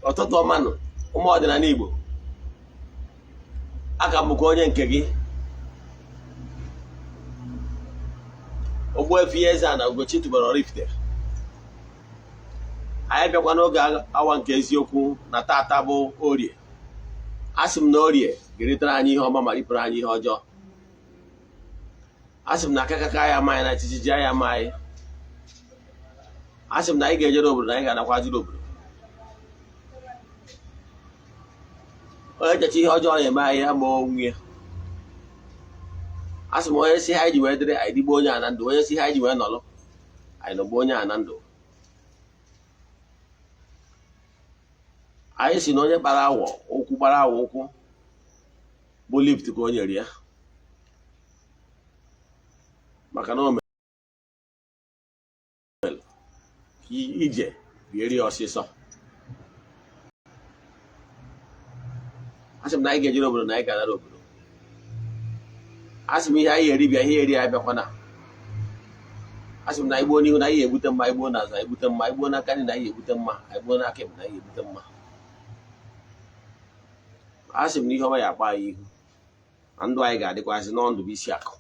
Ụtụtụ ọma nụ, ụmụ ọdịnala Igbo. Aka m bụkwa onye nke gị, Ogbuefi Eze-Ana Ugochi tubelu Oraifite. Anyị bịakwa n'oge awa nke eziokwu na tata bụ Orie. A sị m na Orie ga-eritere anyị ihe ọma ma ripụrụ anyị ihe ọjọọ. A sị m na akakaka ya ama anyị na jijiji ya ama anyị. A sị m na anyị ga-ejere obodo na anyị ga-anakwaziri obodo. Onye checha ihe ọjọọ na-eme anyị, ya ma onwe ya. A sị m onye si ha anyị ji wee dịrị anyị dịgbo onye a na ndụ, onye si ha anyị ji wee nọrọ anyị nọgbu onye a na ndụ. Anyị si na onye kpara awọ ụkwụ gbara awọ ụkwụ bụ lift ka o nyere ya, maka na o mere ka ije ga-eri ya ọsịsọ. Asị m na anyị ga-ejere obodo na anyị ga-anara obodo. Asị m ihe anyị eri bịa, ihe eri abịakwana. Asị m na anyị gbuo n'ihu na anyị egbute mma, anyị gbuo n'azụ anyị egbute mma, anyị gbuo n'aka nri na anyị egbute mma, anyị gbuo n'aka ekpe na anyị egbute mma. Asị m na ihe ọma ya akpa anyị ihu na ndụ anyị ga-adịkwazị n'ọndụ bụ isi akụ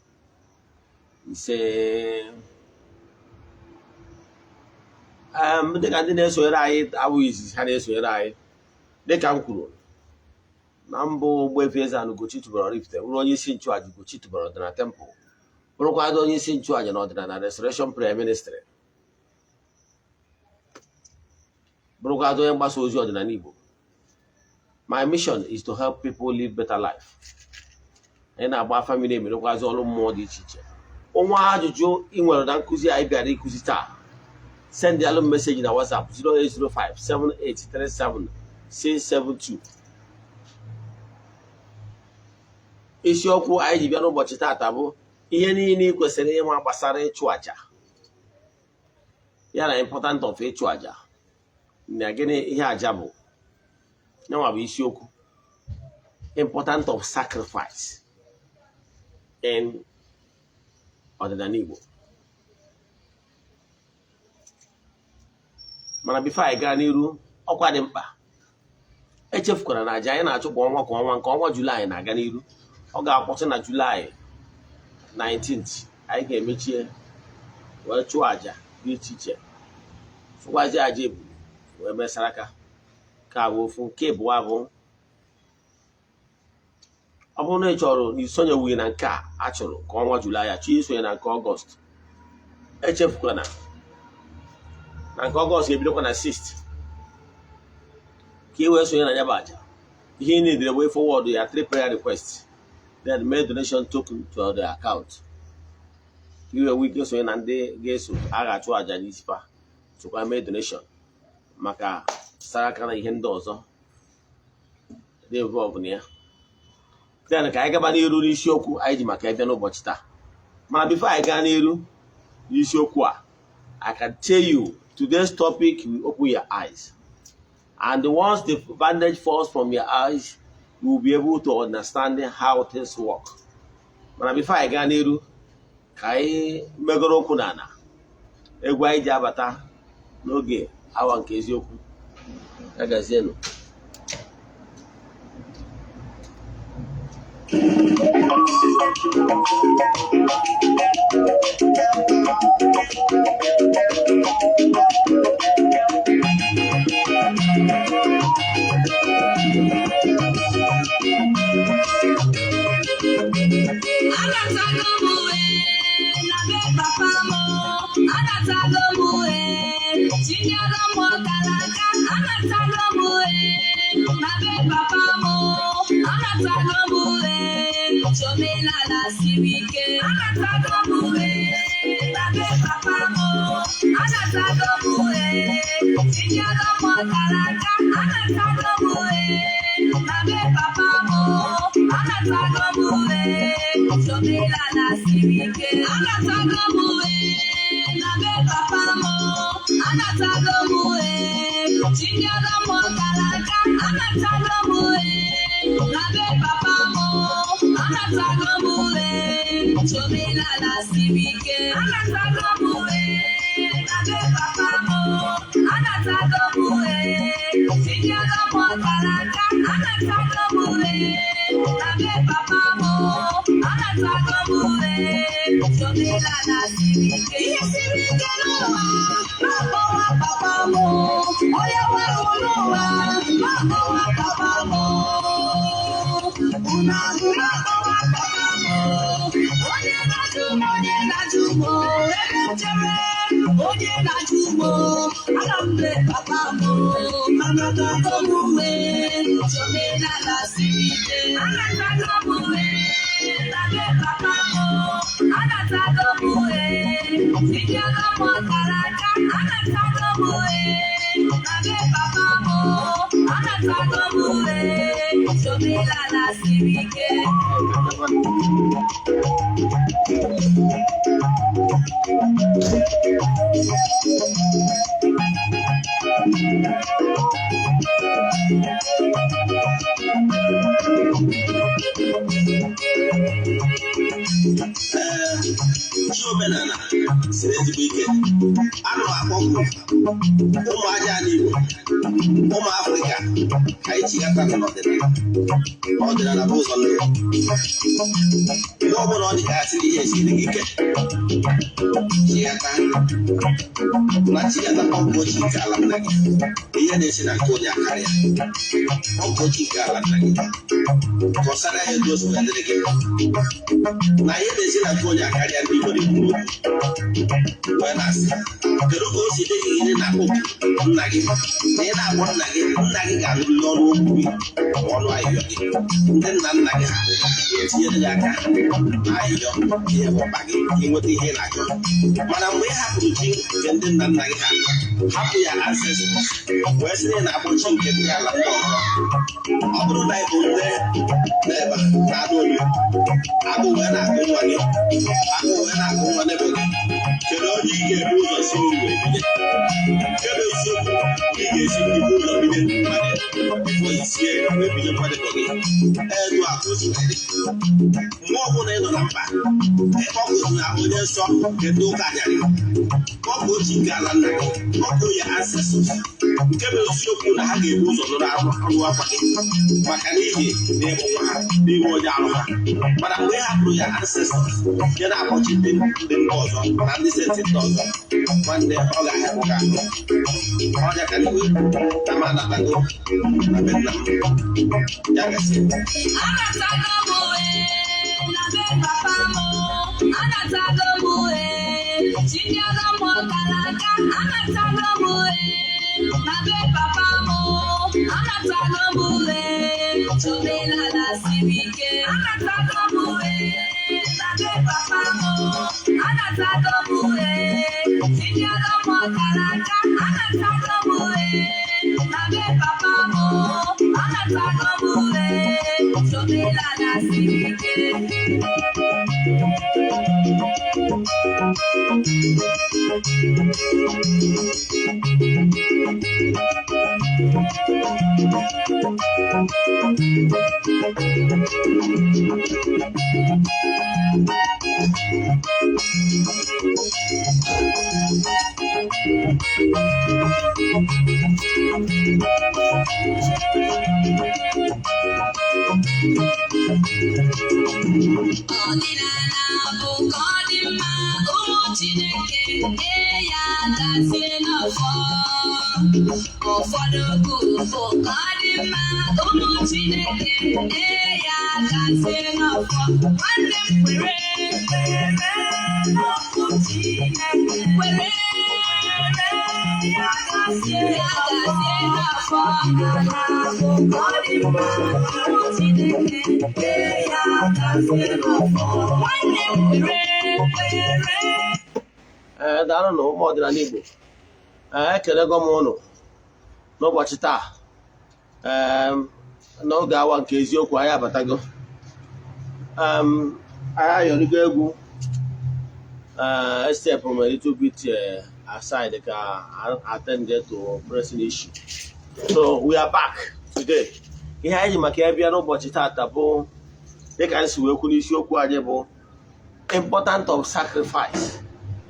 ise. Dịka ndị na-esonyere anyị abụghị izizi ha na-esonyere anyị, dịka m kwuru na mbụ, Ogbuefi Eze-Ana Ugochi tubelu Oraifite, bụrụ onye isi nchụaja Ugochi tubelu ọdịnala temple, bụrụkwadị onye isi nchụaja na ọdịnala Restoration Prayer Ministry, bụrụkwadị onye mgbasa ozi ọdịnala Igbo. My mission is to help people live better life. Anyị na-agba afa miri emi, rụkwazị ọrụ mmụọ dị iche iche. O nwee ajụjụ ị nwere na nkụzi anyị bịara ịkụzi taa, send alụ message na WhatsApp 0805 7837 672. Isiokwu anyị ji bịa n'ụbọchị taata bụ ihe niile ị kwesịrị ịma gbasara ịchụ àjà, ya na important of ịchụ àjà na gịnị ihe àjà bụ. Yanwa bụ isiokwu, important of sacrifice in ọdịnala Igbo. Mana before anyị gaa n'iru, ọkwa dị mkpa, echefukwara na aja anyị na-achụ kwa ọnwa kwa ọnwa, nke ọnwa Julaị na-aga n'iru. Ọ ga-akwụsị na Julaị 19th. Anyị ga-emechie wee chụọ aja dị iche iche, chụkwazie aja ebulu wee mesara aka ka bụ ofu. Nke ịbụọ bụ, ọ bụrụ na ị chọrọ na isonyewughị na nke a a chụrụ nke ọnwa Julaị a, chọọ isonye na nke Ọgọst, echefukwana na nke Ọgọst ga-ebidokwa na 6th ka ị wee sonye na ya bụ aja. Ihe ị needere bụ forward ya three prayer request, then make donation token to the account ka ị wee nwee ike sonye na ndị ga-eso a ga-achụ aja n'isi fa, sokwa mee donation maka saraka na ihe ndị ọzọ dị involve na ya. Then ka anyị gaba n'iru n'isiokwu anyị ji maka ịbịa n'ụbọchị taa. Mana before anyị gaa n'iru n'isiokwu a, I can tell you today's topic will open your eyes, and once the bandage falls from your eyes, you will be able to understand how things work. Mana before anyị gaa n'iru, ka anyị megoro okwu n'ala egwu anyị ji abata n'oge awa nke eziokwu. Ya gazienụ. Anatago m uwe na be papa m, anatago m uwe chinyere m ọkara aka, anatago m uwe na be papa m, anatago m uwe omenala siri ike, anatago m uwe na be papa m, anatago m uwe chinyere m ọkara aka, anatago m uwe na be papa m, anatago m uwe omenala siri ike, anatago m uwe na be papa m, anatago m uwe chinyere m ọkara aka, anatago m uwe na be papa m, anatago m uwe omenala siri ike, anatago m uwe na be papa m, anatago m uwe chinyere Anatago m uwe na be papa m. Anatago m uwe omenala siri ike. Ihe siri ike n'ụwa, na-akpọwa papa m. Onye nwere n'ụwa, na-akpọwa papa m. Unu ahụ na-akpọwa papa m. Onye na-ajụ m, onye na-ajụ m, ebe m jere. Onye na-ajụ m, ana m be papa m. Anatago m uwe omenala siri ike. Anatago m uwe na be papa m. Anatago m uwe ndị agha m kara aka. Anatago m uwe na be papa m. Anatago m uwe omenala siri ike. Ee, chi omenala siri ezigbo ike. Ana m akpọku ụmụ aja ala Igbo, ụmụ Afrịka, ka anyị chigata n'ọdịnala. Ọdịnala bụ ụzọ ndụ. Mgbe ọbụla ọ dị ka asị na ihe esiri gị ike, chigata na chigata, kpọkuo chi nke ala nna gị. Ihe na-esi na nke onye akarịa, kpọkuo chi nke ala nna gị, kọsara ya etu o si wee dịrị gị na ihe na-esi na nke onye akarịa. Ndị Igbo na-ekwu okwu wee na-asị, kedu ka o si dị gị ihe na-akpọ nna gị na ị na-akpọ nna gị? Nna gị ga-anụrịrị ọnụ okwu gị ma ọnụ ayịyọ gị. Ndị nna nna gị ha ga-etinyere gị aka na ayịyọ ihe bụ mkpa gị ka ị nweta ihe ị na-achọ. Mana mgbe ị hapụrụ chi nke ndị nna nna gị ha, hapụ ya ancestors, wee sị na ị na-akpọ chi nke ndị ala ndị ọzọ, ọ bụrụ na ị bụ nne n'ebe a na-adụ olu, agụ wee na-agụ nwa gị, agụ wee na-agụ nwa n'ebe gị, kedu onye ị ga-ebu ụzọ si nri wee bido? Nke bụ eziokwu, ị ga-esi nri bụ ụzọ bido nwa gị before isie wee bido nkwadebe gị. Etu a ka o si wee dị. Mgbe ọbụla ị nọ na mkpa, ịkpọkụzi na onye nsọ nke ndị ụka anyarị, kpọkuo chi nke ala nna gị, kpọkuo ya ancestors. Nke bụ eziokwu na ha ga-ebu ụzọ nụrụ arụ ọnụ akwa gị, maka n'ihi na ịbụ nwa ha, n'ihu onye arụ ha. Mana mgbe ị hapụrụ ya ancestors, ya na-akpọchi ndị mba ọzọ na ndị saint ndị ọzọ, nwanne, ọ ga-ahịapụ gị ahụ. Ọnya ka na-ewe na m anatago na be nna m. Ya gasị. Anatago m uwe na be papa m. Anatago m uwe chi ndị agha mmụọ kara aka. Anatago m uwe na be papa m. Anatago m uwe omenala siri ike. Anatago m uwe na be papa m. Anatago m uwe chi ndị agha mmụọ kara aka. Anatago m uwe na be papa m. Anatago m uwe omenala siri ike. Ọdịnala bụ ka ọ dị mma, ụmụ Chineke. Ee, ya gazie n'ọfọ. Ụfọdụ bụ ka ọ dị mma, ụmụ Chineke. Ee, ya gazie n'ọfọ. Nwanne m, kwere, kwere n'okwu Chineke. Kwere, ya gazie, ya gazie n'ọfọ. Ọdịnala bụ ka ọ dị mma, ụmụ Chineke. Ee, ya gazie n'ọfọ. Nwanne m, kwere, kwere. Ee, daalụ na ụmụ ọdịnala Igbo. Ee, ekelego m ụnụ n'ụbọchị taa. Ee, n'oge awa nke eziokwu anyị abatago. Anyị ayọrịgo egwu. Ee, step m a little bit aside ka attend to pressing issue, so we are back today. Ihe anyị ji maka ya bịa n'ụbọchị taata bụ, dịka anyị si wee kwu n'isiokwu anyị, bụ important of sacrifice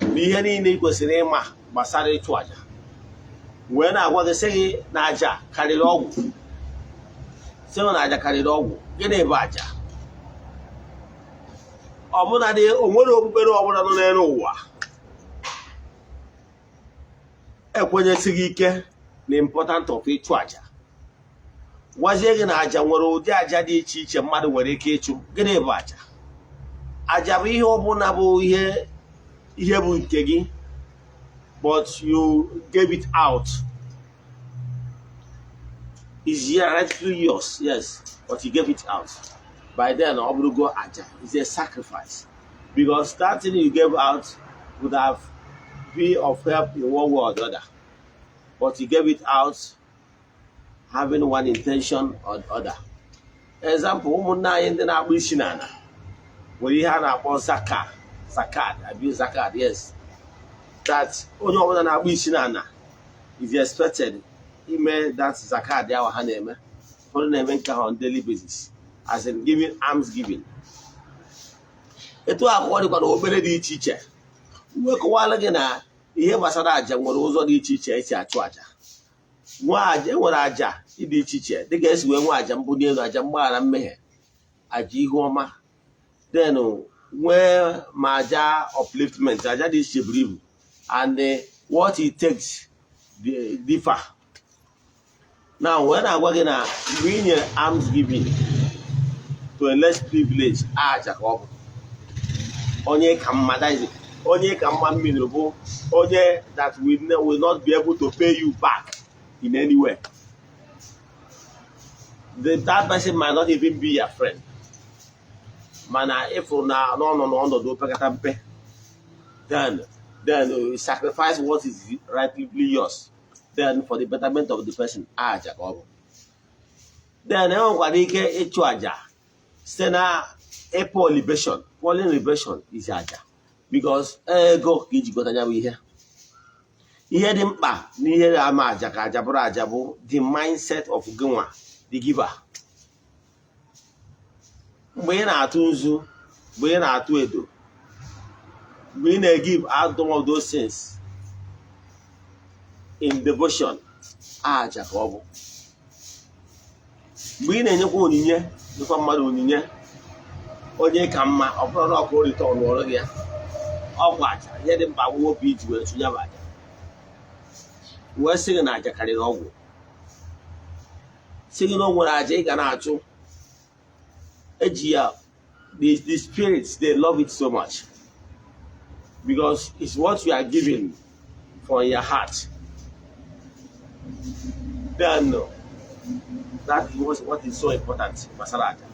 na ihe niile ị kwesịrị ịma gbasara ịchụ àjà. Wee na-agwa gị, sị gị na àjà karịrị ọgwụ. Sị na aja karịrị ọgwụ. Gịnị bụ aja? Ọbụnadị o nwere okpukpere ọbụla nọ n'elu ụwa ekwenyesighị ike na important of ịchụ aja. Gwazie gị na aja nwere ụdị aja dị iche iche mmadụ nwere ike ịchụ. Gịnị bụ aja? Aja bụ ihe ọbụla bụ ihe ihe bụ nke gị, but you gave it out. Is rightfully yours, yes, but you gave it out. By then, ọ bụrụgo aja. Is a sacrifice, because that thing you gave out would have been of help in one way or the other, but you gave it out having one intention or the other. Example, ụmụnne anyị ndị na-akpụ isi n'ala nwere ihe a na-akpọ zaka, zakat abi zakat, yes, that onye ọbụla na-akpụ isi n'ala is expected ime that zakat ahụ ha na-eme. Ụfọdụ na-eme nke ha on daily basis, as in giving alms giving. Etu akwụkwọ dịkwa na obere dị iche iche wekọwala gị na ihe gbasara aja nwere ụzọ dị iche iche esi achụ aja. Nwe aja, enwere aja dị iche iche dịka esi wee nwee aja mbuli elu, aja mgbaghara mmehie, aja ihu ọma, then nwee ma aja upliftment, aja dị iche buru ibu, and what it takes differ. Now, wee na-agwa gị na mgbe ị nyere alms giving to a less privileged, aja ka ọ bụ. Onye ka mma, that is, onye ka mma mmiri bụ onye that will not be able to pay you back in any way. That person might not even be your friend, mana ịfụ na n'ọnọ n'ọnọdụ opekata mpe, then you sacrifice what is rightfully yours then for the betterment of the person, aja ka ọ bụ. Then e nwekwara ike ịchụ aja site na ịpour libation. Pouring libation is aja, because ego ka iji gota ya bụ ihe. Ihe dị mkpa n'ihe ama aja ka aja bụrụ aja bụ the mindset of gịnwa, the giver. Mgbe ị na-atụ nzu, mgbe ị na-atụ edo, mgbe ị na-egive out of those things in devotion, aja ka ọ bụ. Mgbe ị na-enyekwa onyinye, nyekwa mmadụ onyinye, onye ka mma, ọ bụrụ na ọkụ orite ọnụ ọrụ gị ya, ọkwa aja. Ihe dị mkpa bụ obi iji wee tụnye bụ aja. Wee sị gị na aja karịrị ọgwụ. Sị gị na o nwere aja ị ga na-achụ eji ya, the spirits, they love it so much because it's what you are giving from your heart. Then that is what is so important gbasara aja.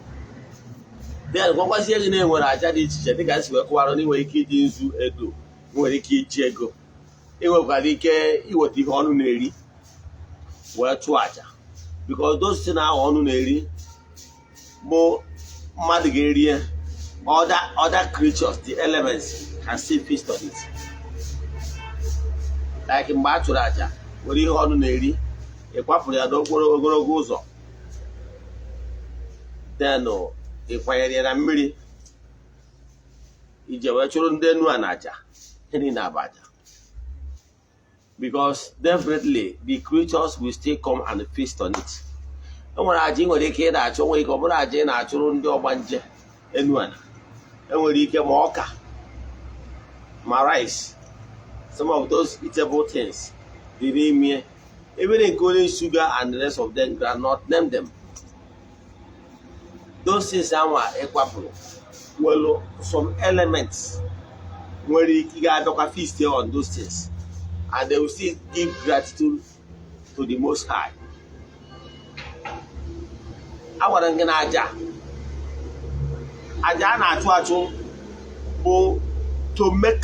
Then gwakwazie gị na enwere aja dị iche iche dịka esi wee kọwara na ị nwere ike iji nzu, edo, nwere ike iji ego, ị nwekwara ike iweta ihe ọnụ na-eri wee chụọ aja, because those things ahụ ọnụ na-eri bụ mmadụ ga-erie, other creatures, the elements, can still feast on it. Like mgbe a chụrụ aja were ihe ọnụ na-eri, ị kwapụrụ ya n'okporo ogologo ụzọ, then ị kwanyere ya na mmiri ije wee chụrụ ndị enu a na aja. Ihe niile abụ aja, because definitely the creatures will still come and feast on it. E nwere aja ị nwere ike ị na-achụ, nwere ike ọ bụrụ aja ị na-achụrụ ndị ọgbanje enu ala. Enwere ike ma ọka, ma rice, some of those eatable things dị n'ime, even including sugar and the rest of them, groundnut, name them. Those things anwa ịkwapụrụ nwere some elements nwere ike ga-abịakwa feast on those things, and they will still give gratitude to the Most High. A gwara m gị na aja a na-achụ achụ bụ to make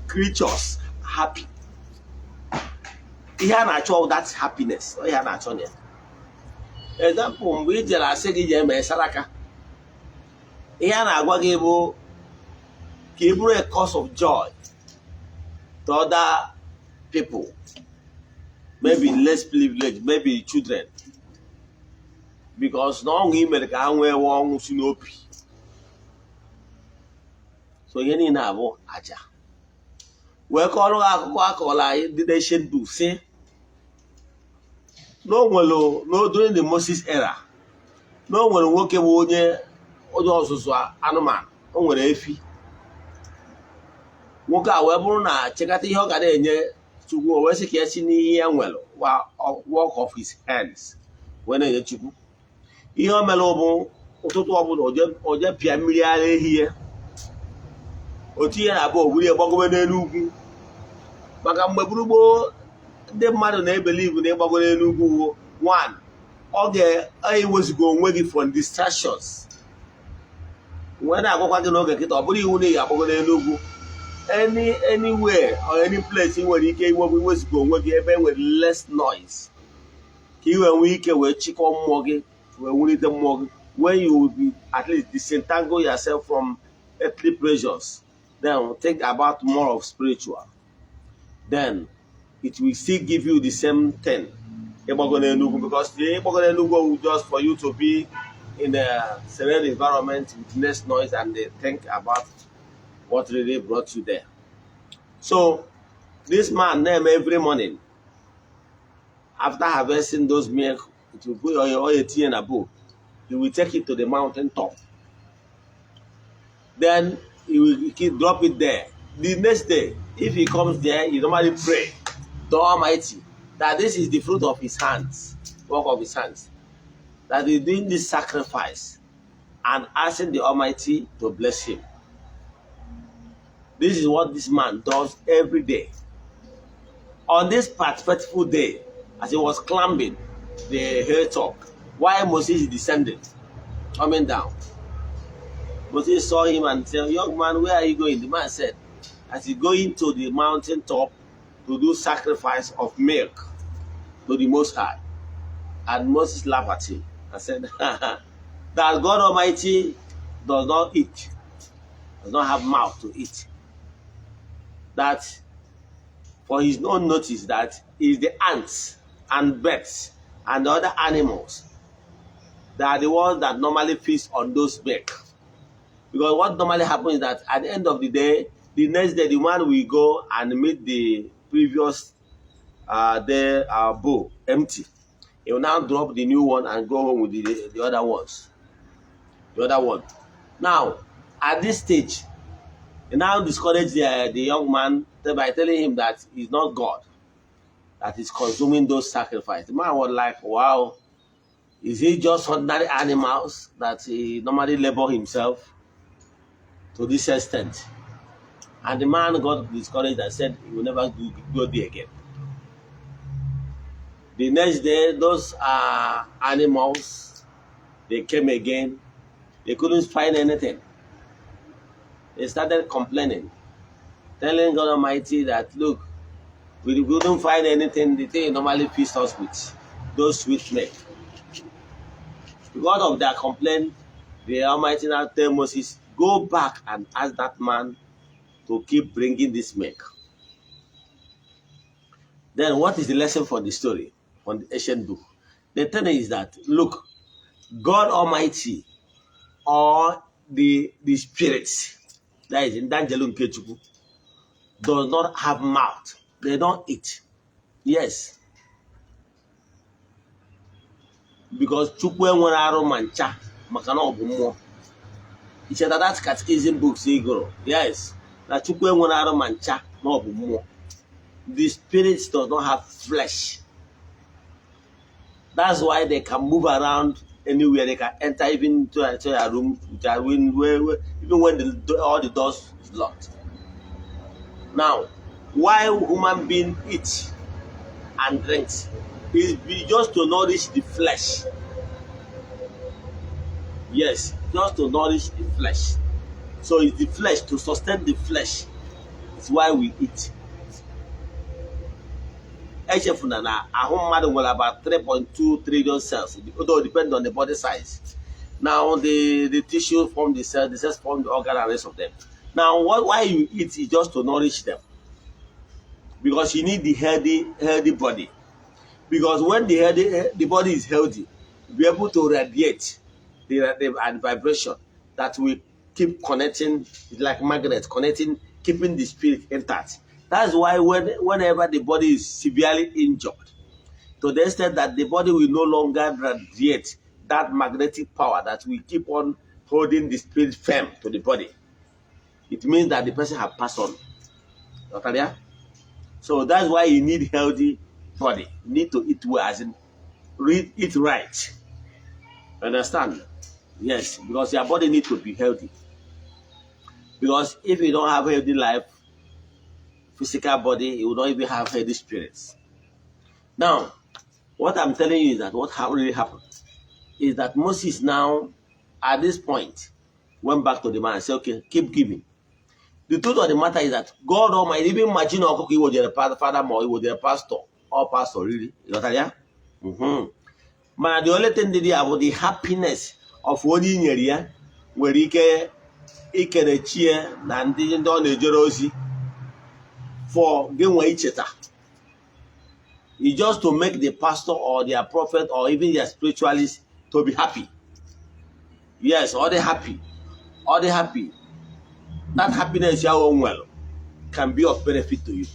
creatures happy. Ihe a na-achọ, that happiness, ihe a na-achọ na ya. Example, mgbe ị jere asị gị jee mee saraka, ihe a na-agwa gị bụ ka ị bụrụ a cause of joy to other people, maybe less privileged, maybe children, because na ọṅụ ị mere ka ha nwee ọṅụ si n'obi. So ihe niile abụ aja. Wee kọrọ ha akụkọ akọrọ anyị ndị na-eche ndụ si Na o nwere no during the Moses era, na o nwere nwoke bụ onye ọzụzụ anụmanụ. O nwere efi. Nwoke a wee bụrụ na chekata ihe ọ ga na-enye Chukwu, o wee sị ka ya si n'ihe ya nwere, work of his hands, wee na-enye Chukwu. Ihe o mere bụ, ụtụtụ ọbụla, o je pịa mmiri ara ehi ya, otu ihe na-abụ, o ya gbagobe n'elu ugwu, maka mgbe gburugburu ndị mmadụ na-ebelieve na ịgbago n'elu ugwu wo one, ọ ga-ewezuga onwe gị from distractions. Wee na-agwakwa gị n'oge kịta, ọ bụrụ iwu na ị ga-agbago n'elu ugwu. Anywhere or any place ị nwere ike iwepụ, iwezuga onwe gị ebe e nwere less noise, ka ị wee nwee ike wee chịkọọ mmụọ gị, wee wulite mmụọ gị, when you will be at least disentangle yourself from earthly pressures, then think about more of spiritual, then it will still give you the same thing ịgbago n'elu ugwu, because the ịgbago n'elu ugwu will just for you to be in a serene environment with less noise and they think about what really brought you there. So this man name, every morning after harvesting those milk, it will put oil tinye na bowl. He will take it to the mountain top. Then he will keep, drop it there. The next day, if he comes there, he normally pray to Almighty that this is the fruit of his hands, work of his hands, that he's doing this sacrifice and asking the Almighty to bless him. This is what this man does every day. On this fateful day, as he was climbing the hilltop, while Moses is descending, coming down, Moses saw him and said, "Young man, where are you going?" The man said, as he going to the mountain top to do sacrifice of milk to the Most High. And Moses laughed at him and said that God Almighty does not eat, does not have mouth to eat. That for his own notice, that is the ants and birds and the other animals that are the ones that normally feast on those milk. Because what normally happens is that at the end of the day, the next day, the man will go and meet the previous day bowl empty. He will now drop the new one and go home with the other ones. The other one. Now, at this stage, he now discourage the young man by telling him that he's not God, that is consuming those sacrifices. The man was like, "Wow, is he just ordinary animals that he normally labor himself to this extent?" And the man got discouraged and said he will never go there again. The next day, those animals, they came again. They couldn't find anything. They started complaining, telling God Almighty that, "Look, we couldn't find anything, the thing you normally feast us with, those sweet milk." Because of their complaint, the Almighty now tell Moses, "Go back and ask that man to keep bringing this milk." Then what is the lesson for the story from the ancient book? The thing is that, look, God Almighty or the spirits, that is, ndị angel nke Chukwu, does not have mouth. They don't eat. Yes. Because Chukwu enwere arụ ma ncha, maka na ọ bụ mmụọ. Icheta that catechism books ị gụrụ? Yes. Na Chukwu enwere arụ ma ncha, na ọ bụ mmụọ. The spirits does not have flesh. That's why they can move around anywhere. They can enter even into a room even when all the doors is locked. Now, why human being eat and drinks is be just to nourish the flesh. Yes, just to nourish the flesh. So it's the flesh, to sustain the flesh. It's why we eat. Echefuna na ahụ mmadụ nwere about 3.2 trillion cells, although it depend on the body size. Now the tissue form the cell, the cells form the organ and rest of them. Now why you eat is just to nourish them, because you need the healthy body, because when the body is healthy, you be able to radiate the and vibration that will keep connecting like magnet, connecting, keeping the spirit intact. That's why whenever the body is severely injured, To the extent that the body will no longer radiate that magnetic power that will keep on holding the spirit firm to the body. It means that the person has passed on. Ghọtara ya? So that's why you need healthy body. You need to eat well, as in read, eat right. Understand? Yes, because your body need to be healthy. Because if you don't have healthy life, physical body, you will not even have healthy spirits. Now, what I'm telling you is that what really happened is that Moses now, at this point, went back to the man and said, "Okay, keep giving." The truth of the matter is that God Almighty, even imagine ọkụkọ iwojere father ma iwojere pastor or pastor really. Ịghọtara ya? Mana the only thing dị ya bụ the happiness of onye i nyere ya nwere ike ikele chie na ndị ọ na-ejere ozi for gị nwee icheta. It's just to make the pastor or their prophet or even their spiritualist to be happy. Yes, all they happy. All they happy. That happiness ya o nwere can be of benefit to you.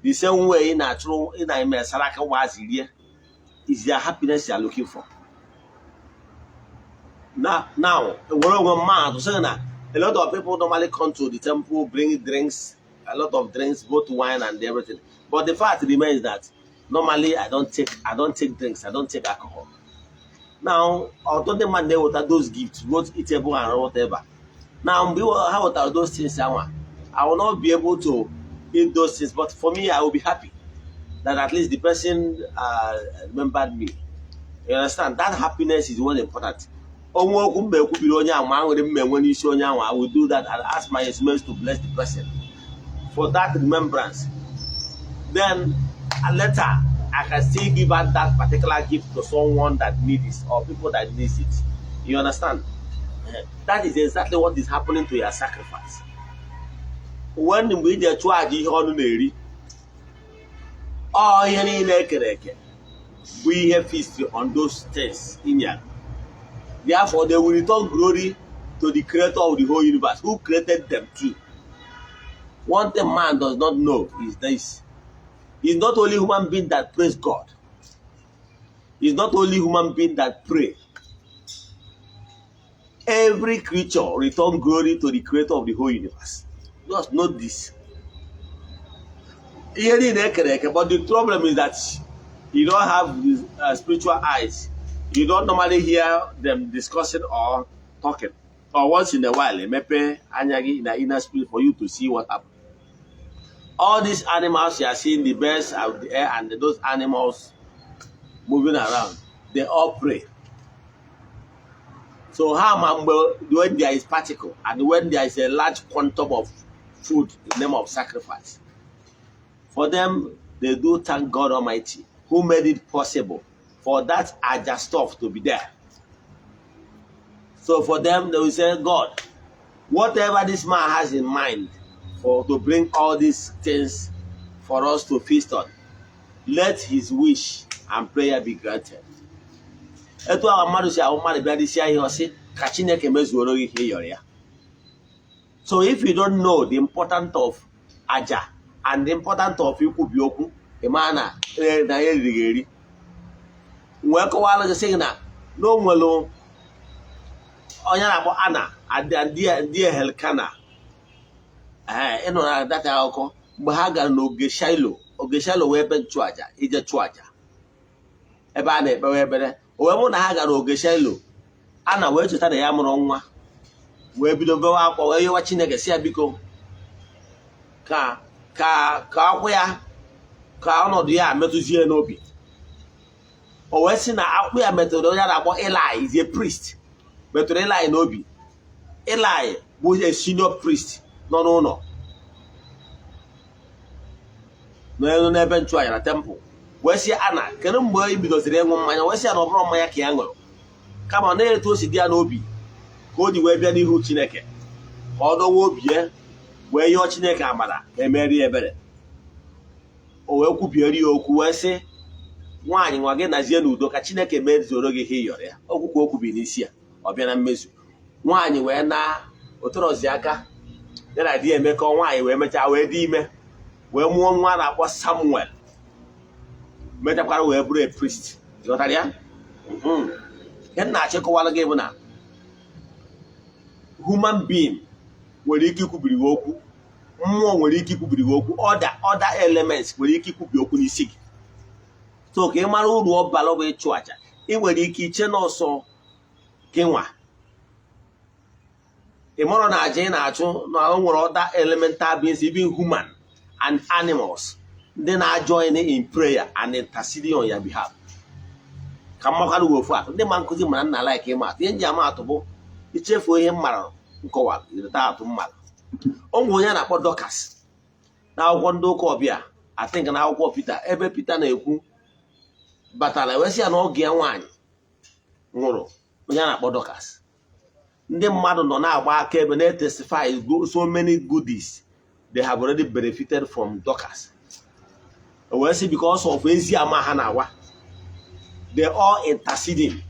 The same way ị na-achụrụ ị na-eme saraka ụmụazị rie is their happiness you are looking for. Now, were onwe mmadụ sị na a lot of people normally come to the temple, bring drinks, a lot of drinks, both wine and everything. But the fact remains that normally I don't take drinks, I don't take alcohol. Now, ọtụtụ ndị mmadụ na-eweta those gifts, both eatable and whatever. Now, mgbe ha wetara those things anwa, I will not be able to eat those things, but for me, I will be happy that at least the person remembered me. You understand? That happiness is what important. Onwe okwu mba ekwubiri onye ahụ ma aṅụrị mma enwe n'isi onye ahụ, I will do that and ask my estimate to bless the person for that remembrance. Then later, I can still give out that particular gift to someone that needs it or people that needs it. You understand? That is exactly what is happening to your sacrifice. When mgbe iji chụọ aja ihe ọnụ na-eri, ọ ihe niile ekere eke bụ ihe feast on those things in ya. Therefore, they will return glory to the creator of the whole universe who created them too. One thing man does not know is this: it's not only human being that praise God. It's not only human being that pray. Every creature return glory to the creator of the whole universe. Just note this. Ihe niile ekere eke, but the problem is that you don't have spiritual eyes. You don't normally hear them discussing or talking. Or once in a while, emepe anya gị na inner spirit for you to see what happened. All these animals you are seeing, the birds of the air and those animals moving around, they all pray. So how ma mgbe when there is particle and when there is a large quantum of food in the name of sacrifice, for them, they do thank God Almighty who made it possible for that aja stuff to be there. So for them, they will say, "God, whatever this man has in mind for to bring all these things for us to feast on, let his wish and prayer be granted." Etu ahụ mmadụ si ahụ mmadụ bịa dịsịa ihe ọsị ka Chineke mezuoro gị ihe ị yọrọ ya. So if you don't know the importance of aja and the importance of ikwubi okwu, ị maa na na ya eriri gị eri. Wee kọwara gị sị gị na o nwere onye na-akpọ Ana ndị Elkana. Ee, ịnọ na data akụkọ mgbe ha gara n'oge Shailo. Oge Shailo wee ebe nchụaja ije chụọ aja ebe a na-ekpewe ekpere. O wee bụrụ na ha gara oge Shailo, Ana wee cheta na ya mụrụ nwa, wee bido bewe akwa, wee yọwa Chineke si ya biko ka akwụ ya ka ọnọdụ ya metụzie n'obi. O wee sị na akwụ ya metụrụ onye a na-akpọ Eli, is a priest, metụrụ Eli n'obi. Eli bụ a senior priest nọ n'ụlọ n'elu n'ebe nchụaja na temple, wee sị Ana, kedu mgbe ị bidoziri ịṅụ mmanya? Wee sị ya na ọ bụrụ mmanya ka ya ṅụrụ, kama na etu o si dị ya n'obi ka o ji wee bịa n'ihu Chineke ka ọ dọwa obi ya wee yọọ Chineke amara ka emeri ebere. O wee kwubieri ya okwu wee sị, "Nwaanyị, nwa gị nazie n'udo, ka Chineke mezuoro gị ihe ị yọrọ ya." Okwu ka o kwubiri n'isi ya, ọ bịa na mmezu. Nwaanyị wee na otorozi aka ya na di ya emekọ. Nwaanyị wee mechaa wee dị ime, wee mụọ nwa a na-akpọ Samuel. Mechakwara wee bụrụ a priest. Ghọtara ya? Ihe m na-achịkọwara gị bụ na human being nwere ike ikwubiri gị okwu, mmụọ nwere ike ikwubiri gị okwu, other elements nwere ike ikwubi okwu n'isi gị. So ka ị mara uru ọ bara bụ ịchụ àjà. Ị nwere ike iche n'ọsọ gị nwa, ị mara na àjà ị na-achụ na o nwere other elemental beings, even human and animals, ndị na-join in prayer and interceding on your behalf. Ka mmakwara uwe ofu atụ ndị ma nkụzi mara nna like ịma atụ. Ihe nji ama atụ bụ ichefuo ihe m mara nkọwa ireta atụ m mara. O nwere onye a na-akpọ Dorcas n'akwụkwọ ndị ụka ọbịa, I think na akwụkwọ Pita, ebe Pita na-ekwu batara ewesị ya na ọgụ ya nwaanyị nwụrụ, onye a na-akpọ Dorcas. Ndị mmadụ nọ na-agba akaebe, na-etestify so many goodies they have already benefited from Dorcas. O wee sị, because of ezi ama ha na-awa, they all interceding.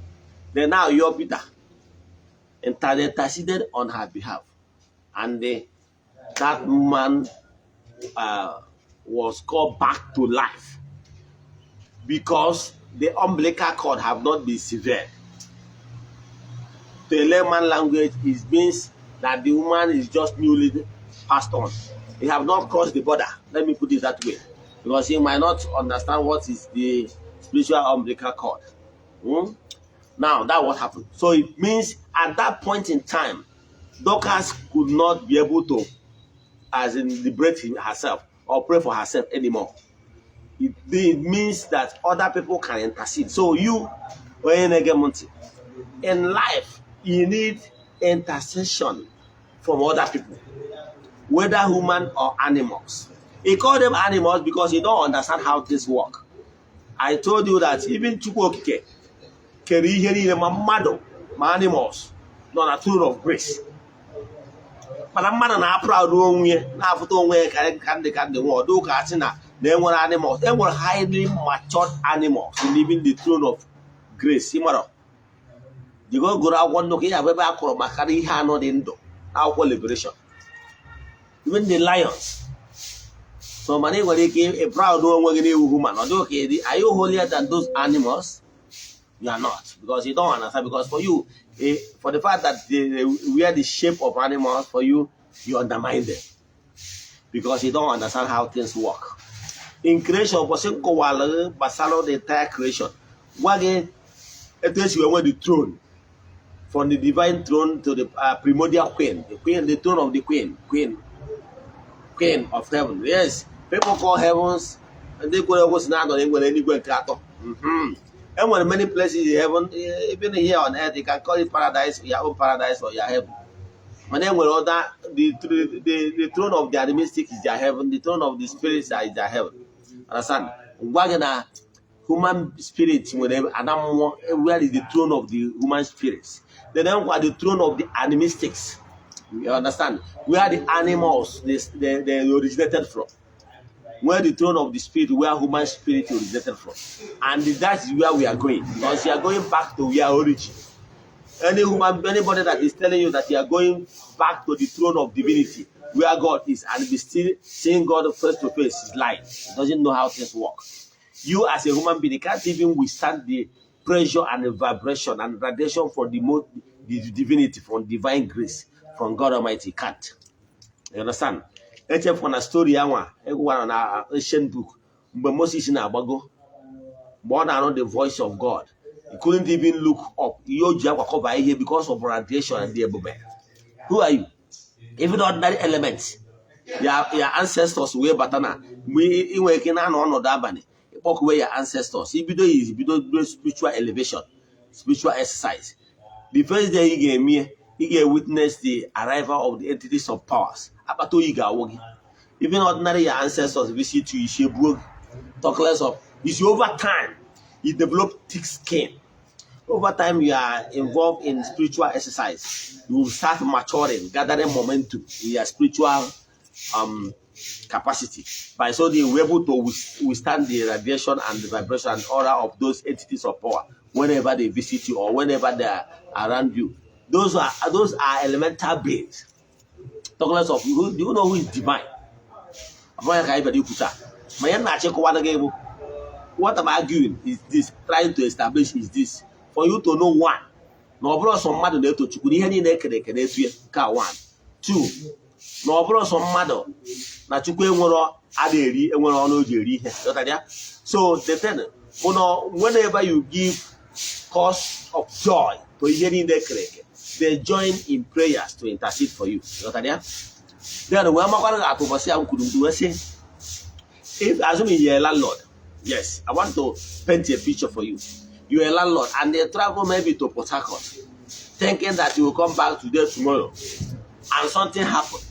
They now yọ Peter interceded on her behalf, and that man was called back to life because the umbilical cord have not been severed. To a layman language, it means that the woman is just newly passed on. He have not crossed the border. Let me put it that way, because he might not understand what is the spiritual umbilical cord. Now, that what happened. So it means at that point in time, Dorcas could not be able to, as in, liberate herself or pray for herself anymore. It means that other people can intercede. So you, onye na-ege m ntị, in life, you need intercession from other people, whether human or animals. He called them animals because you don't understand how things work. I told you that even Chukwu Okike kere ihe niile, ma mmadụ ma animals nọ na throne of grace, mana mmadụ na-aproud onwe ya, na-afụta onwe ya ka ndị nwe ọdụ ụka asị na enwere animals, enwere highly matured animals living the throne of grace. Ịmara jigo gụrụ akwụkwọ nnukwu ihe abụ ebe a kọrọ maka ihe anọ dị ndụ, akwụkwọ Liberation, even the lions. So mana ị nwere ike ị proud onwe gị n'iwu human, ọ dịghị ka ịdị. Are you holier than those animals? You are not, because you don't understand. Because for you, for the fact that they wear the shape of animals, for you, you undermine them because you don't understand how things work in creation. Ụbọchị nkọwara gị gbasara the entire creation, gwa gị etu esi wee nwee the throne, from the divine throne to the primordial queen, the queen, the throne of the queen of heaven. Yes, people call heavens. Ndị kwere ekwe si na anọ na enwere eluigwe nke atọ. Enwere many places in heaven. Even here on earth, you can call it paradise, your own paradise or your heaven. Mana enwere other, the throne of the animistic is their heaven, the throne of the spirits is their heaven. Understand? Gwa gị na human spirit nwere ana mmụọ, where is the throne of the human spirits. Then enwekwa the throne of the animistics, you understand, where the animals they originated from, where the throne of the spirit, where human spirit originated from. And that is where we are going, because you are going back to where origin. Any human, anybody that is telling you that you are going back to the throne of divinity, where God is, and be still seeing God face to face, is lying. He doesn't know how things work. You as a human being, you can't even withstand the pressure and the vibration and radiation from the divinity, from divine grace, from God Almighty. You can't. You understand? Echefuna na story anwa egwuwara na ancient book, mgbe Moses na-agbago, mgbe ọ na-anụ the voice of God, he couldn't even look up. Ihe o ji akwa cover ihe because of radiation and the ebube. Who are you? Even ordinary elements, your ancestors wee bata na mgbe ị nwere ike na-anọ ọnọdụ abalị ịkpọkuwe your ancestors, ibido ya ibido bido spiritual elevation, spiritual exercise. The first day ị ga-eme, ị ga-witness the arrival of the entities of powers. Akpata oyi ga-awụ gị. Even ordinary your ancestors visit you, isi ebuo gị. Talk less of you see, over time you develop thick skin. Over time you are involved in spiritual exercise, you will start maturing, gathering momentum in your spiritual capacity. By so doing, you're able to withstand the radiation and the vibration and aura of those entities of power whenever they visit you or whenever they are around you. Those are elemental beings. Talk less of who. Do you know who is divine? Abụghị ka anyị bịara ikwu taa, ma ihe m na-achịkọwara gị bụ What I'm arguing is this, trying to establish is this, for you to know: one, na ọ bụrụ sọ mmadụ na-eto Chukwu, na ihe niile ekere eke na-etu ya. Nke a, one. Two, na ọ bụrụ sọ mmadụ na Chukwu enwero a na-eri, enwere ọnụ o ji eri ihe. Ghọtara ya? So the thing bụ na whenever you give cause of joy to ihe niile ekere eke, they join in prayers to intercede for you. Ghọtara ya? Then wee makwara gị atụ ụbọchị ya m kwuru mgbe wee sị, if assuming you're a landlord, yes, I want to paint a picture for you. You're a landlord and they travel maybe to Port Harcourt, thinking that you will come back today, tomorrow, and something happened.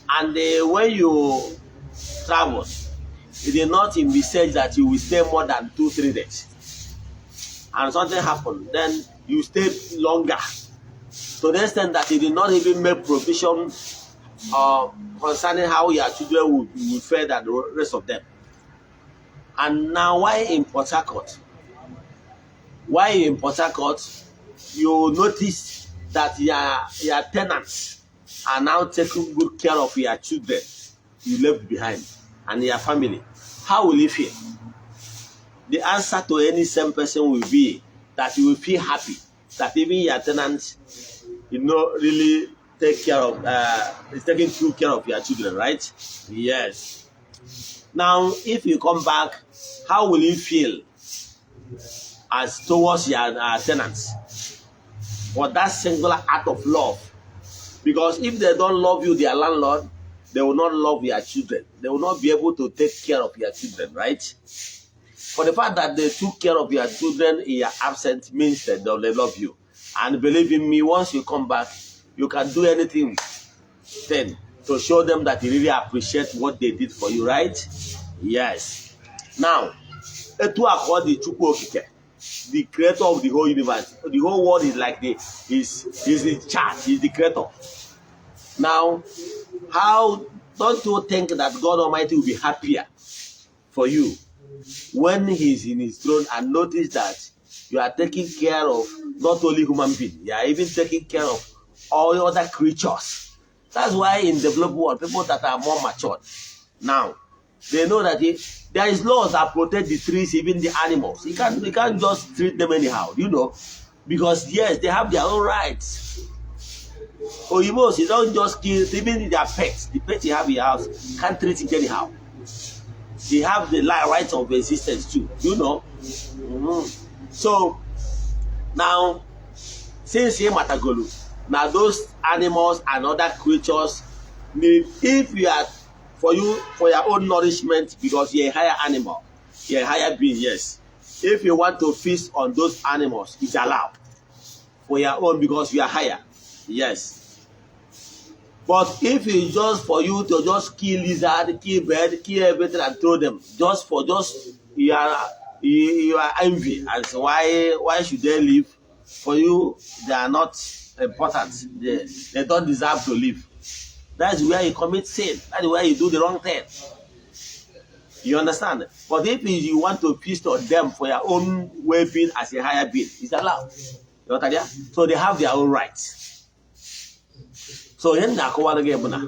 And when you travel, you did not envisage that you will stay more than 2, 3 days. And something happened, then you stay longer. To the extent that you did not even make provision concerning how your children will fare than the rest of them. And now, why in Port Harcourt? Why in Port Harcourt, you notice that your tenants are now taking good care of your children you left behind and your family. How will you feel? The answer to any same person will be that you will feel happy that even your tenants really take care of, is taking good care of your children, right? Yes. Now, if you come back, how will you feel as towards your tenants for that singular act of love? Because if they don't love you, their landlord, they will not love your children. They will not be able to take care of your children, right? For the fact that they took care of your children in your absence means that they love you. And believe in me, once you come back, you can do anything then to show them that you really appreciate what they did for you, right? Yes. Now, etu a ka ọ dị Chukwu Okike, the creator of the whole universe. The whole world is like the is in charge, he's the creator. Now, how don't you think that God Almighty will be happier for you when he's in his throne and notice that you are taking care of not only human being, you are even taking care of all other creatures? That's why in developed world, people that are more matured now, they know that there is laws that protect the trees, even the animals. You can't just treat them anyhow, because yes, they have their own rights. Oyibos, you don't just kill even their pets. The pets you have in your house, can't treat it anyhow. They have the right of existence too. So now, since ị matagolu na those animals and other creatures need, if you are for you for your own nourishment, because you're a higher animal, you're a higher being, yes. If you want to feast on those animals, it's allowed for your own because you are higher, yes. But if it's just for you to just kill lizard, kill bird, kill everything and throw them just for just you are envy and so why should they live? For you, they are not important, they don't deserve to live. That's where you commit sin. That's where you do the wrong thing. You understand? But if you want to feast on them for your own well-being as a higher being, it's allowed. You know what? So they have their own rights. So ihe m na-akọwara gị bụ na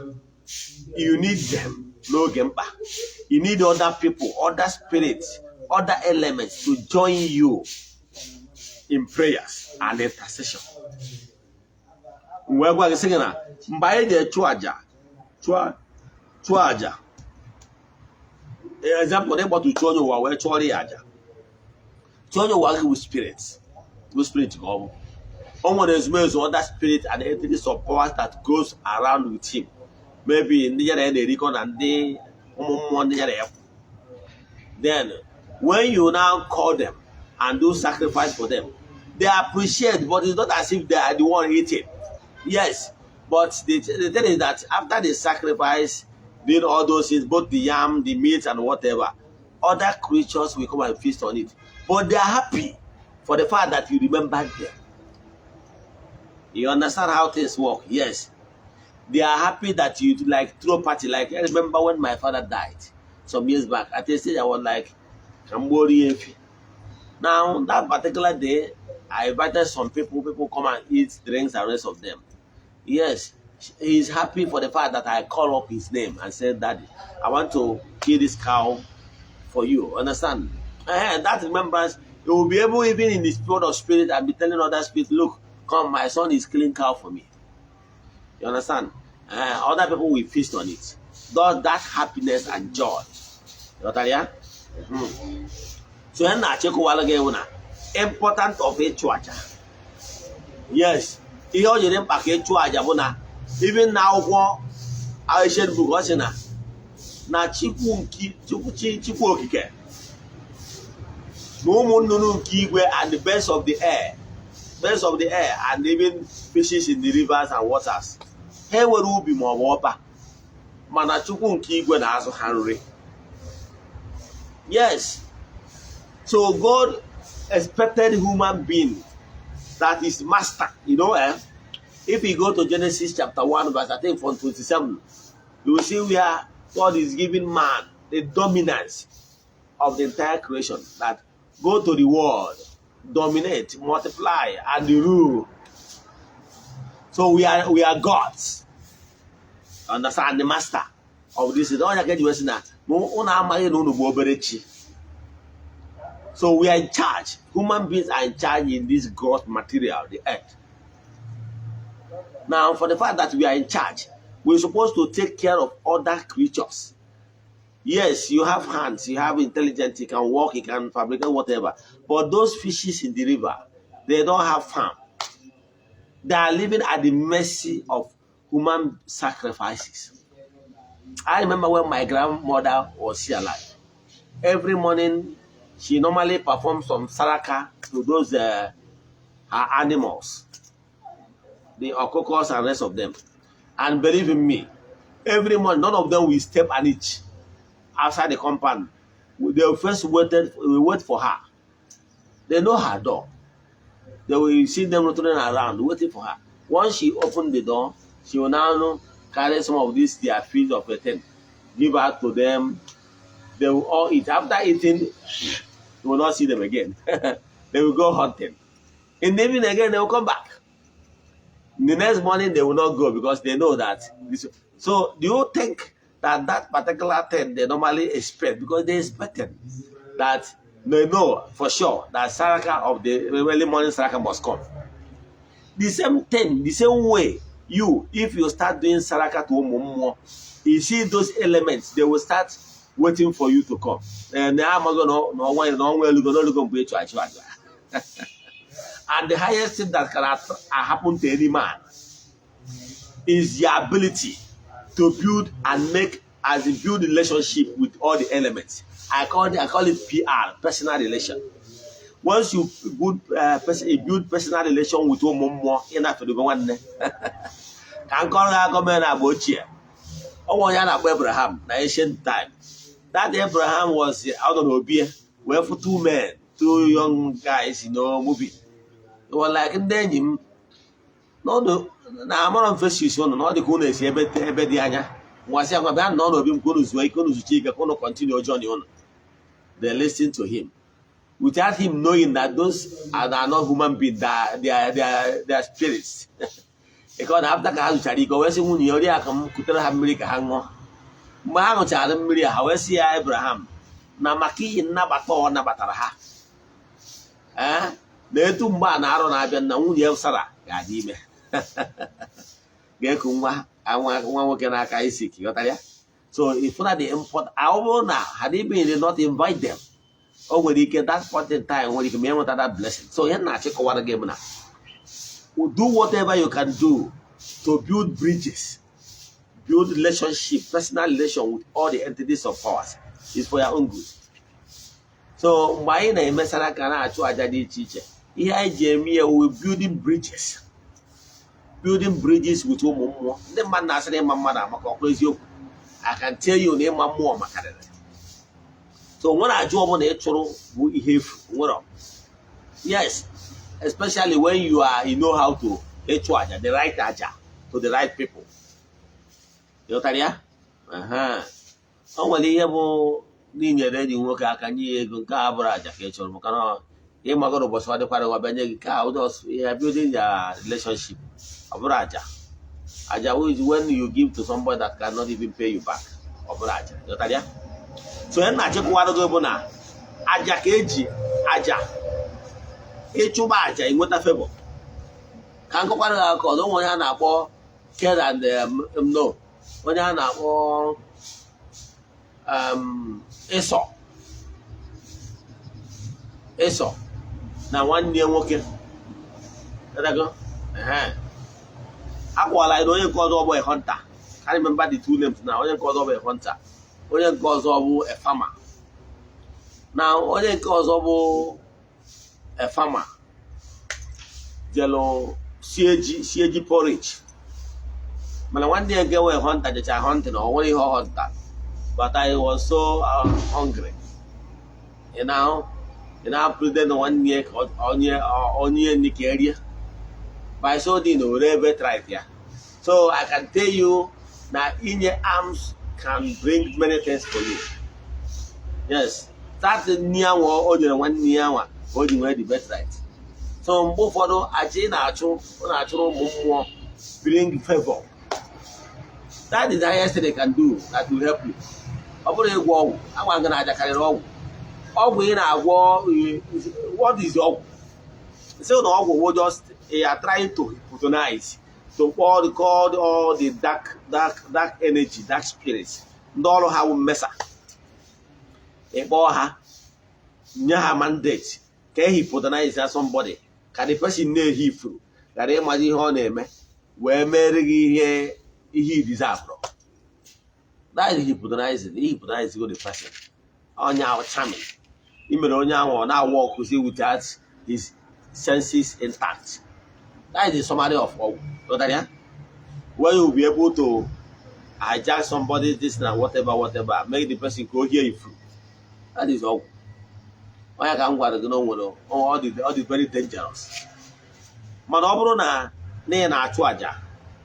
you need them n'oge mkpa. You need other people, other spirits, other elements to join you in prayers and intercession. Wee gwa gị sị gị na mgbe anyị ga-echụ àjà, chụọ àjà, example, ịgbatu chụọ onye ụwa wee chụọrọ ya àjà, chụọ onye ụwa gị bụ spirit, bụ spirit ka ọ bụ. O nwere ezumezu, other spirit and entities of powers that goes around with him, maybe ndị ya na ya na-erikọ na ndị ụmụ mmụọ ndị ya na ya. Then when you now call them and do sacrifice for them, they appreciate, but it's not as if they are the one eating. Yes, but the thing is that after the sacrifice, doing all those things, both the yam, the meat and whatever, other creatures will come and feast on it, but they are happy for the fact that you remembered them. You understand how things work? Yes. They are happy that you like throw party. Like, I remember when my father died some years back, at a stage I was like, "Ka m gbuoro ya efi." Now, that particular day, I invited some people. People come and eat, drinks and rest of them. Yes, he's happy for the fact that I call up his name and said, "Daddy, I want to kill this cow for you." Understand? That remembrance, you will be able, even in the spirit of spirit, and be telling other spirits, "Look, come, my son is killing cow for me." You understand? Other people will feast on it. That happiness and joy. Ghọtara ya? So ya na-achịkọwara gị bụ na important of ịchụ aja. Yes, ihe ọ jiri mkpa ka ịchụ aja bụ na even na akwụkwọ ancient book, ọ sị na Chukwu nke Chukwu, Chukwu okike na ụmụ nnụnụ nke igwe and the birds of the air, birds of the air and even fishes in the rivers and waters, ha enwere ubi ma ọ bụ ọba, mana Chukwu nke igwe na-azụ ha nri. Yes, so God expected human being that is master. Eh? If you go to Genesis chapter 1 verse, I think, from 27, you will see where God is giving man the dominance of the entire creation, that go to the world, dominate, multiply and rule. So we are gods, understand, the master of this. Onye ka eji wee sị na unu amaghị na unu bụ obere chi. So we are in charge. Human beings are in charge in this gross material, the earth. Now, for the fact that we are in charge, we're supposed to take care of other creatures. Yes, you have hands, you have intelligence, you can walk, you can fabricate whatever, but those fishes in the river, they don't have farm. They are living at the mercy of human sacrifices. I remember when my grandmother was still alive. Every morning, she normally performs some saraka to those her animals, the okokos and rest of them. And believe in me, every morning, none of them will step an inch outside the compound. They first waited, will wait for her. They know her door. They will see them rotating around, waiting for her. Once she opened the door, she will now carry some of these their feed of a thing, give out to them. They will all eat. After eating, you will not see them again. They will go hunting. In the evening again, they will come back. The next morning, they will not go because they know that. This. So, do you think that that particular thing they normally expect? Because they expected that they know for sure that Saraka of the early morning Saraka must come. The same thing, the same way, you, if you start doing Saraka to ụmụ mmụọ, you see those elements, they will start waiting for you to come. And na amago na ọnwa na ọnwa elugo n'olugo mgbe ịchụ achụ aja. And the highest thing that can happen to any man is the ability to build and make, as in build relationship with all the elements. I call it PR, personal relation. Once you good person, you build personal relation with ụmụ mmụọ, ị na-afedogo nwanne. Ka nkọrọ gị akọ mere na agba ochie. Ọ nwere onye a na-akpọ Abraham na ancient time. That Abraham was out on Obi wee fụ two men, two young guys moving. They were like, "Ndị enyi m, n'ọnụ na amarọ m faces ụnụ na ọ dị ka unu esi ebe ebe dị anya nwasị agwa bịa nọ n'obi m ka unu zuo ike, unu zucha ike, ka unu continue journey unu." They listen to him without him knowing that those are not human beings, that they are spirits. Because after ka ha zuchara ike, o wee sị nwunye ya, "Oriakụ m, kutere ha mmiri ka ha ṅụọ." Mgbe ha ṅụchara mmiri a, ha wee sị ya, Abraham, na maka iyi nnabata ọ nabatara ha, ee, na etu mgbe a na-arọ na-abịa na nwunye ya Sara ga-adị ime, ga-eku nwa nwoke n'aka Isaac. Ghọtara ya? So if na the import, ọ bụrụ na had it been did not invite them, o nwere ike that point in time nwere ike ma enweta that blessing. So ihe m na-achịkọwara gị bụ na do whatever you can do to build bridges, build relationship, personal relation with all the entities of powers, is for your own good. So mgbe anyị na-emesara aka na-achụ aja dị iche iche, ihe anyị ji eme ya, we building bridges, building bridges with ụmụ mmụọ. Ndị mmadụ na-asịrị ịma mmadụ amaka ọkwa eziokwu. I can tell you na ịma mmụọ makarịrị. So nwere aja ọbụla ị chụrụ bụ ihe efu nwere. Yes, especially when you are, you know how to ịchụ aja, the right aja to the right people. Ịghọtara ya? Aha. O nwere ihe bụ n'inyere enyi nwoke aka nye ya ego, nke a bụrụ aja ka ị chọrọ, maka na ịmagoro ụbọchị ọ dịkwara nwa bịa nye gị ka just ya building your relationship. Ọ bụrụ aja. Aja is when you give to somebody that cannot even pay you back. Ọ bụrụ aja. Ịghọtara ya? So ihe na-achịkọwara gị bụ na Aja ka eji aja ịchụba aja enweta favor. Ka nkọkwara gị akụkọ ọzọ. Onwe onye a na-akpọ Ken and no, onye a na-akpọ Ịsọ, Ịsọ na nwanne ya nwoke. Ghọtago? Ehe. Akwala anyị na onye nke ọzọ bụ a hunter. I remember the two names na onye nke ọzọ bụ a hunter, onye nke ọzọ bụ a farmer. Na onye nke ọzọ bụ a farmer jelu sie ji porridge, mana nwanne ya nke wee hunter jecha hunting na ọ nwere ihe ọ hunter, but I was so hungry. Pleaded na nwanne ya ka onye onye nri ka erie. By so doing, o were birthright ya. So I can tell you na inye alms can bring many things for you. Yes, that nri anwa o nyere nwanne ya nwa ka o ji nwee the birthright. So mgbe ụfọdụ, aja ị na-achụ, ọ na-achụrụ ụmụ mmụọ, bring favor. That is the highest thing they can do that will help you. Ọ bụrụ ịgwọ ọgwụ, agwa gị na aja karịrị ọgwụ. Ọgwụ ị na-agwọ, what is ọgwụ? Say na ọgwụ wo just you are trying to hypnotize, to call all the dark dark dark energy, dark spirits, ndị ọrụ ha wụ mmesa. Ịkpọọ ha, nye ha mandate ka e hypnotize somebody, ka the person na-ehi ifuru, ghara ịmazi ihe ọ na-eme, wee mere gị ihe i deserve. That is hypnotizing. Hypnotize go the person, onye ahụ charming i mere onye ahụ, ọ na-awụ ọkụzi without his senses intact. That is the summary of ọgwụ. Ghọtara ya? When you be able to hijack somebody this na whatever whatever, make the person ka o hie ifuru, that is ọgwụ. Onye ka m gwara gị na o nwere, ọ dị very dangerous. Mana ọ bụrụ na ị na-achụ àjà,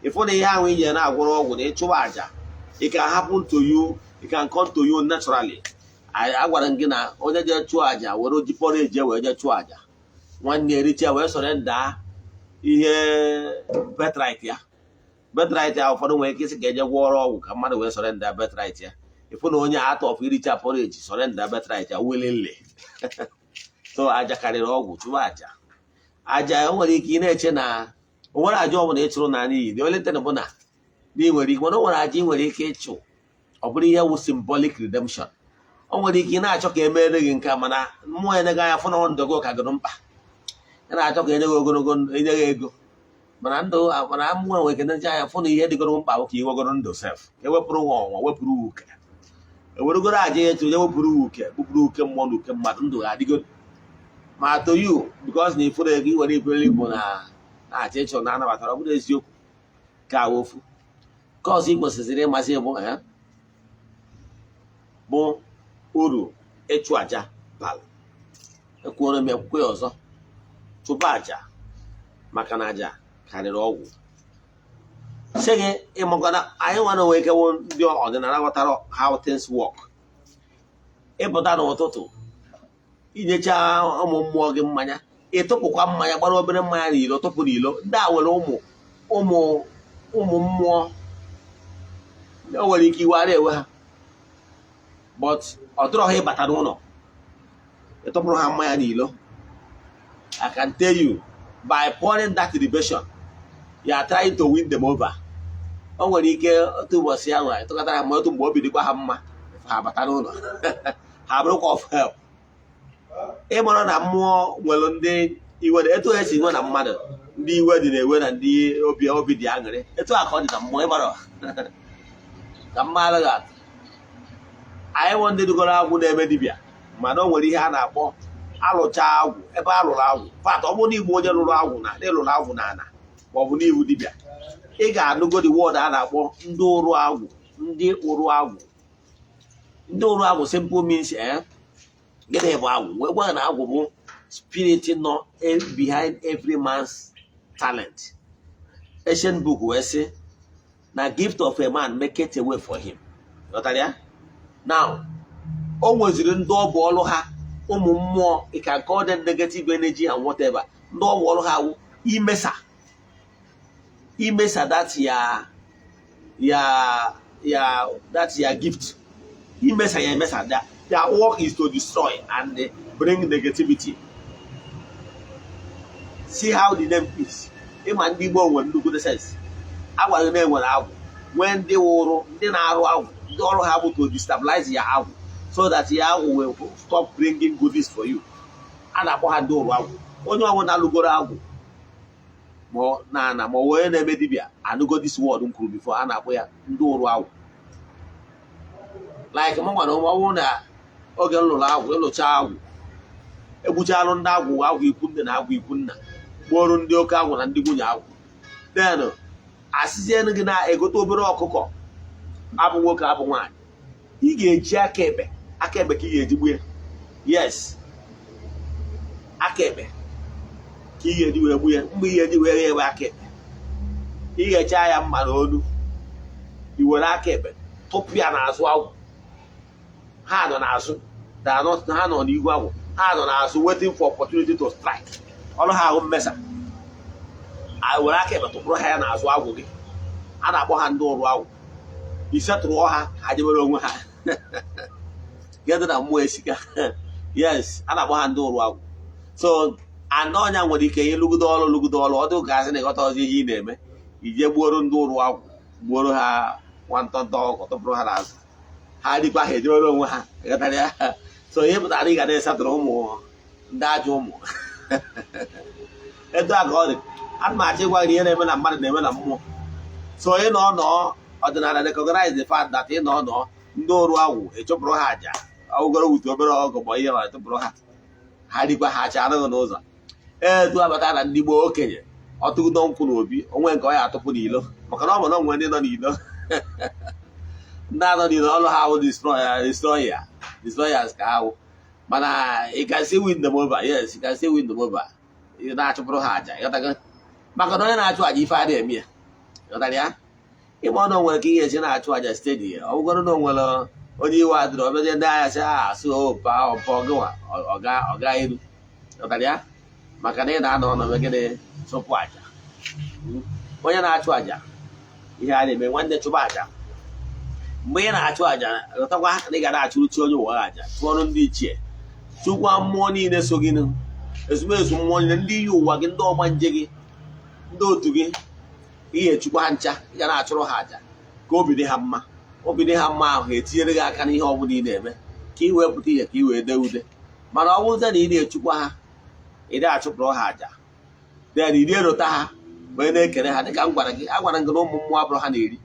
ịfụ na ihe ahụ ije na-agwọrọ ọgwụ na ịchụwa àjà, it can happen to you, it can come to you naturally. Agwara m gị na onye jee chụọ àjà, were ji porridge wee jee chụọ àjà, nwanne ericha wee surrender ihe birthright ya. Birthright ya, ụfọdụ nwere ike isi ka eje gwọrọ ọgwụ ka mmadụ wee surrender birthright ya. Ịfụ na onye atọ of iricha porridge surrender birthright ya willingly. So aja karịrị ọgwụ. Chụwa aja. Aja, o nwere ike ị na-eche na o nwere aja ọbụla ị chụrụ n'ala iyi. The only thing bụ na ị nwere ike, mana o nwere aja ị nwere ike ịchụ, ọ bụrụ ihe wụ symbolic redemption. O nwere ike ị na-achọ ka e mere gị nke a, mana mmụọ enyeghị anya fụ na ndụ gị ka gịrị mkpa. Ị na-achọ ka enye gị ogologo ndụ, enye gị ego, mana ndụ, mana mmụọ nwere ike neje anya fụ na ihe dịgoro mkpa bụ ka ị nwegoro ndụ sef, ka ewepụrụ nwa ọnwa, wepụrụ uke, ewerugoro aja ya etu onye wepụrụ uke, kpụpụrụ uke mmụọ na uke mmadụ, ndụ ga-adịgoro. Ma to you, because na ifuru ego i were ibere igbo na na-achọ ịchọ na anabatara, ọ bụrụ eziokwu ka ofu nke ọzọ ị kwesịrị ịmasị bụ bụ uru ịchụ aja bara. Ekwuoro m ekwukwe ya ọzọ, chụba aja, maka na aja karịrị ọgwụ. Sị gị ịmakwana anyị nwa na onwe ike wụ ndị ọdịnala ghọtara how things work. Ịpụta n'ụtụtụ, inyecha ụmụ mmụọ gị mmanya, ịtụpụkwa mmanya, gbara obere mmanya n'ilo, tụpụ n'ilo. Ndị a nwere ụmụ ụmụ ụmụ mmụọ, o nwere ike iwegharị ewe ha, but ọ dịrọ ha ịbata n'ụlọ ịtụpụrụ ha mmanya n'ilo. I can tell you, by pouring that libation, you are trying to win them over. O nwere ike otu ụbọchị ahụ ịtụkọtara ha ma otu mgbe obi dịkwa ha mma, ha bata n'ụlọ, ha bụrụkwa of help. Ịmara na mmụọ nwere ndị iwe dị, etu esi nwe na mmadụ ndị iwe dị na-ewe na ndị obi dị aṅụrị, etu a ka ọ dị na mmụọ. Ịmara ka mmadụ ga-atụ anyị nwe ndị dugoro agwụ na-eme dibịa, mana o nwere ihe a na-akpọ alụcha agwụ. Ebe a lụrụ agwụ pat, ọ bụrụ na igbu onye lụrụ agwụ na ịlụrụ agwụ na ana, ma ọ bụ n'iwu dibịa, ị ga-anụgo the word a na-akpọ ndị ụrụ agwụ. Ndị ụrụ agwụ, ndị ụrụ agwụ simple means, gịnị bụ agwụ? Wee gwa na agwụ bụ spirit nọ behind every man's talent. Ancient book wee sị na gift of a man make it a way for him. Ghọtara ya? Now, o nweziri ndị ọ bụ ọrụ ha, ụmụ mmụọ, you can call them negative energy and whatever, ndị ọ bụ ọrụ ha wụ imesa that ya ya that ya gift, imesa ya, emesa that. Their work is to destroy and bring negativity. See how the name is. Ịma ndị Igbo nwere nnukwu sense. Agwara na enwere agwụ, nwee ndị wụrụ ndị na-arụ agwụ, ndị ọrụ ha bụ to destabilize ya agwụ so that ya agwụ will stop bringing goodies for you. A na-akpọ ha ndị ụrụ agwụ. Onye ọbụla lụgoro agwụ ma na ana ma ọ onye na-eme dibịa anụgo this word m kwuru before. A na-akpọ ya ndị ụrụ agwụ. Like m nwere, ọ bụrụ na oge m lụrụ agwụ, ịlụcha agwụ, egbuchalụ ndị agwụ, agwụ ikwu nne na agwụ ikwu nna, gbuorụ ndị oke agwụ na ndị nwunye agwụ, then asịzienu gị na-egote obere ọkụkọ, abụ nwoke abụ nwaanyị, ị ga-eji aka ekpe, aka ekpe ka ị ga-eji gbuo ya. Yes, aka ekpe ka ị ga-eji wee gbuo ya. Mgbe ị ga-eji wee ghe aka ekpe, ị ga-echa ya mma n'olu, i were aka ekpe tụpụ ya n'azụ agwụ. Ha nọ n'azụ, they are not, ha nọ n'ihu agwụ, ha nọ n'azụ waiting for opportunity to strike. Ọrụ ha ahụ mmesa a, were aka ekpe tụpụrụ ha ya n'azụ agwụ gị. A na-akpọ ha ndị ụrụ agwụ. Isetụrụ ha, ha jebere onwe ha gedụ na mmụọ esika. Yes, a na-akpọ ha ndị ụrụ agwụ. So anọ ọnya nwere ike ịlụgide ọrụ, lụgide ọrụ, ọ dị ka asị na ịghọta ọzọ ihe ị na-eme, ije gbuoro ndị ụrụ agwụ, gbuoro ha nwantọntọ ọkụ, tụpụrụ ha n'azụ, ha dịkwa, ha ejebere onwe ha. Ịghọtara ya? So ihe pụtara, ị ga na-esatụrụ ụmụ ndị ajọ ụmụ etu a ka ọ dị. Ana m achọ ịgwa gị na ihe na-eme na mmadụ na-eme na mmụọ. So ị nọ nọ ọdịnala recognize the fact that ị nọ nọ ndị ọrụ agwụ, echụpụrụ ha àjà, ọgụgoro wute obere ọgụ ma ihe ma tụpụrụ ha, ha dịkwa, ha acha arụghị n'ụzọ etu abata na ndị gboo okenye ọtụgụdọ nkwụ na obi onwe nke ọ ya atụpụ n'ilo, maka na ọ bụ na onwe ndị nọ n'ilo, ndị anọ n'ilo, ọrụ ha wụ destroyer, destroyers ka ha wụ. Mana you can still win them over. Yes, you can still win them over. Ị na-achụpụrụ ha àjà, ịghọtago? Maka na onye na-achụ àjà, ife adịghị eme ya. Ịghọtara ya? Ịma ọnụ nwere ka ihe esi na-achụ àjà steady. Ọ bụgoro na o nwere onye iwe adịrị, ọbịazie ndị agha sị a asị opa ọpọ gịnwa ọga elu. Ịghọtara ya? Maka na ị na-anọ ọnọ megide chụpụ àjà. Onye na-achụ àjà, ihe a na-eme, nwanne, chụba àjà. Mgbe ị na-achụ àjà, ghọtakwa na ị ga na-achụrụ chi onye ụwa àjà, chụọrụ ndị ichie, chụkwa mmụọ niile so gị, ezumezu mmụọ niile, ndị iyi ụwa gị, ndị ọgbanje gị, ndị otu gị, ihe echukwa ha ncha. Ị ga na-achụrụ ha àjà ka obi dị ha mma. Obi dị ha mma ahụ, etinyere gị aka n'ihe ọbụla ị na-eme ka ị wee pụta ihe, ka ị wee dee ude. Mana ọ bụrụzie na ị na-echukwa ha, ị na-achụpụrụ ha àjà, then ị na-erota ha wee na-ekele ha, dịka m gwara gị, agwara m gị na ụmụ mmụọ abụrụ ha na-eri.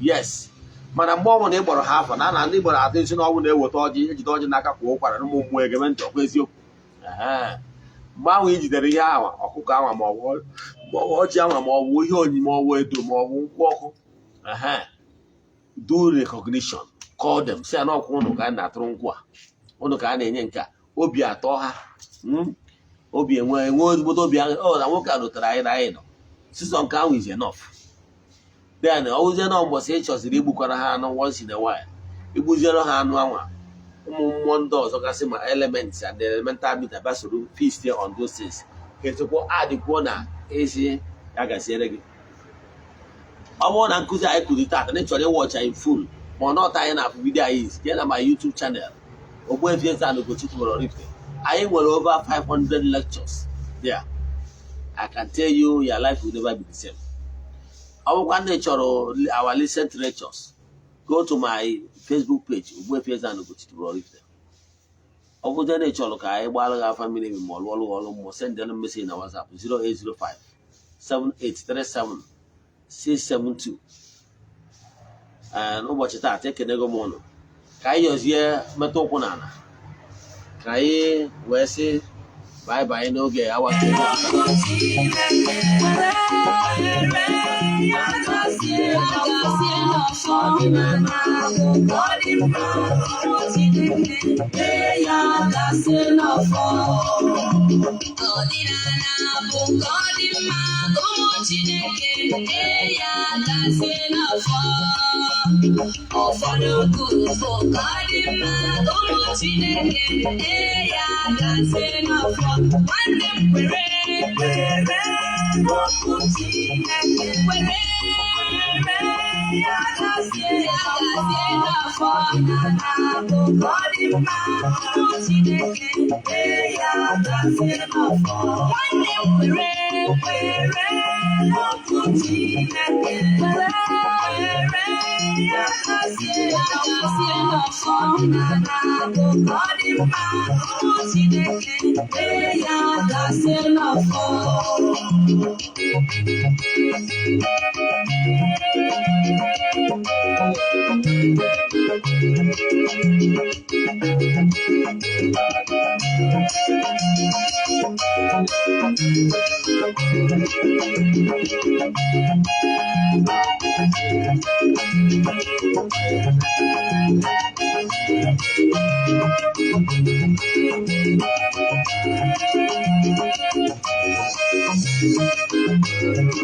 Yes, mana mgbe ọbụla ị gbọrọ ha afọ na na ndị gbọrọ atụ isi na ọnwụ na-eweta ọjị, ejide ọjị n'aka kwa ụkwara na ụmụ mmụọ egeme ntị. Ọkwa eziokwu? Ehe. Mgbe ahụ i jidere ihe ahụ, ọkụkọ ahụ ma ọ bụ ọjị ahụ ma ọ bụ ihe onyi ma ọ bụ edo ma ọ bụ nkwụ ọkụ, ehe, do recognition, call them, si na ọkwa ụnụ ka a na-atụrụ nkwụ a, ụnụ ka a na-enye nke a. Obi atọ ha, obi enwe enwe ezigbote obi ahụ ọ na nwoke a lụtara anyị na anyị nọ sizọ nke ahụ is enough. Then ọ wụzie na mbọsị ị chọziri igbukwara ha anụ, once in a while igbuziere ha anụ anwa, ụmụ mmụọ ndị ọzọ gasị ma elements and the elemental being bịa soro feast on those things, ka echekwa adịkwuo na ezi ya gaziere gị. Ọ bụrụ na nkụzi anyị kụzi taata na ị chọrọ ịwatch in full, ma ọ nọta anyị na-afụ video anyị, jee na my YouTube channel, Ogbuefi Eze-Ana Ugochi tubelu Oraifite. Anyị nwere over 500 lectures there. I can tell you, your life will never be the same. Ọ bụkwa ndị chọrọ our recent lectures, go to my Facebook page, Ogbuefi Eze-Ana Ugochi tubelu Oraifite. Ọ bụrụ na ị chọrọ ka anyị gbara gị afa mmiri emi ma ọ lụọ ọrụ ọrụ mmụọ, send them message na WhatsApp 0805 7837 672. Ee, n'ụbọchị taata, ekenego m ụnụ. Ka anyị yọzie metụ ụkwụ n'ala, ka anyị wee sị bye bye n'oge awa. Chineke were ya gazie, gazie n'ọfọ na ọ dị mma. Ụmụ Chineke, mee ya gazie n'ọfọ. Ọdịnala bụ nke ọ dị mma. Ụmụ Chineke, mee ya gazie n'ọfọ. Ụfọdụ okwu bụ ka ọ dị mma. Ụmụ Chineke, mee ya gazie n'ọfọ. Nwanne m, kwere, kwere okwu Chineke, kwere. Were ya gazie, ya gazie n'afọ na bụ ka ọ dị mma. Ụmụ Chineke, ee, ya gazie n'afọ. Nwanne m, were were n'okwu Chineke, were were ya gazie, ya gazie n'afọ na bụ ka ọ dị mma. Ụmụ Chineke, ee, ya gazie n'afọ.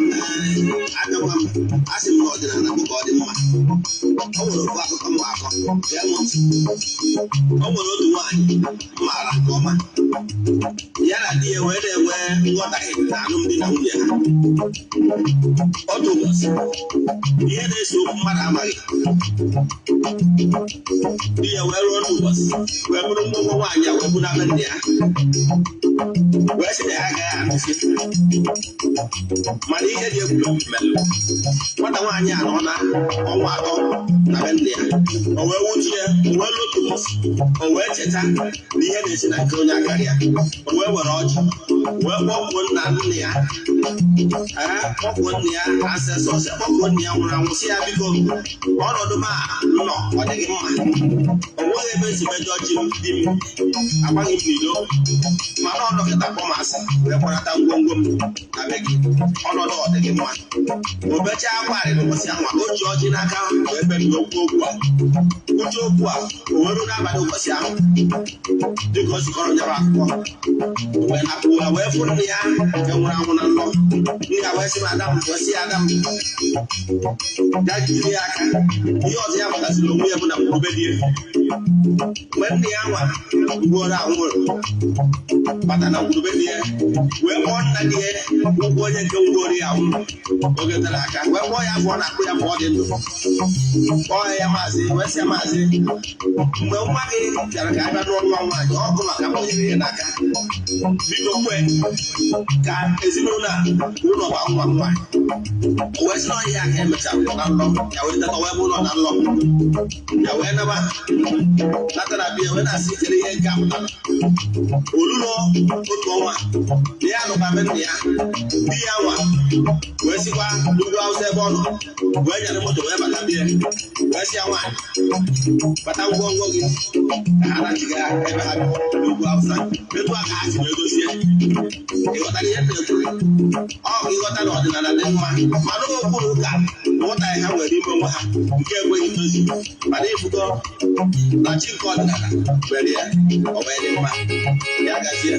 Agakwa m asị m na ọdịnala bụ ka ọ dị mma. O nwere ofu akụkọ m akọ, gee m ntị. O nwere otu nwaanyị m maara nke ọma, ya na di ya wee na-enwe nghọtahie na alụmdi na nwunye ha. Otu ụbọchị, ihe na-ese okwu mmadụ amaghị, di ya wee ruo otu ụbọchị wee bụrụ ngwongwo nwaanyị a wee bu na be nne ya, wee sị na ya agaghị anụzi. Mana ihe dị egwu mere, nwata nwaanyị a nọ na ọnwa 3 na be nne ya, o wee wuchie, o wee lotu ụbọchị, o wee cheta na ihe na-esi na nke onye akarị ya. O wee were ọjị wee kpọkuo nna nna ya, ee, kpọkuo nna ya ancestors, kpọkuo nna ya nwụrụ anwụ, sị ya, biko, ọnọdụ m a nọ, ọ dịghị mma. O nweghị ebe esi mejọ ji m, di m agbaghị m n'ilo, mana ọ dọkịta kpọ m asị wee kpọnata ngwongwo m na be gị. Ọnọdụ ọ dịghị mma. O bechaa akwa arịrị ụbọchị ahụ, o ji ọjị n'aka wee kpebie okwu okwu a kwuche okwu a. O wee ruo n'abalị ụbọchị ahụ, dịka o sikọrọ nyaba akwụkwọ, o wee napụ ụra, wee fụ nne ya nke nwụrụ anwụ na nlọ. Nne ya wee sị m, "Ada m," wee sị ya, "Ada m," ya jide ya aka. Ihe ọzọ ya pụtasịrị onwe ya bụ na ngwurube dị efu. Mgbe nne ya nwa ngworo anwụrụ bata na ngwurube dị ya, wee kpọọ nna di ya, ụkwụ onye nke ngworo ya anwụ oge tere aka, wee kpọọ ya afọ ọ na-akpụ ya mgbe ọ dị ndụ, kpọọ ya maazị, wee sị ya, "Maazị, mgbe nwa gị bịara ka a bịa nụọ nwa nwaanyị, ọkụ maka m nyere ya n'aka, biko kwe ka ezinụlọ a ụlọ gba nwa m nwaanyị." O wee sị na ọhịa ka emechara na nlọ ya, wee teta, wee bụ ụlọ na nlọ ya, wee naba natara bịa, wee na-asị chere ihe nke a pụtara. Olulo otu ọnwa na ya nọkwa be nna ya, di ya nwa wee sikwa n'ugwu Awụsa ebe ọ nọ wee nyere moto wee bata bịa, wee sị ya, "Nwaanyị, bata ngwongwo gị," ka ha nachiga ebe ha bi n'ugwu Awụsa. Etu a ka ha si wee dozie. Ịghọtara ihe m na-ekwu? Ọ ka ịghọta na ọdịnala dị mma, mana okpuru ụka nghọtaghị ha nwere ime onwe ha nke ekweghị ndozi. Mana ịfụgo na chi nke ọdịnala nwere ya, ọ wee dị mma. Ya gazie.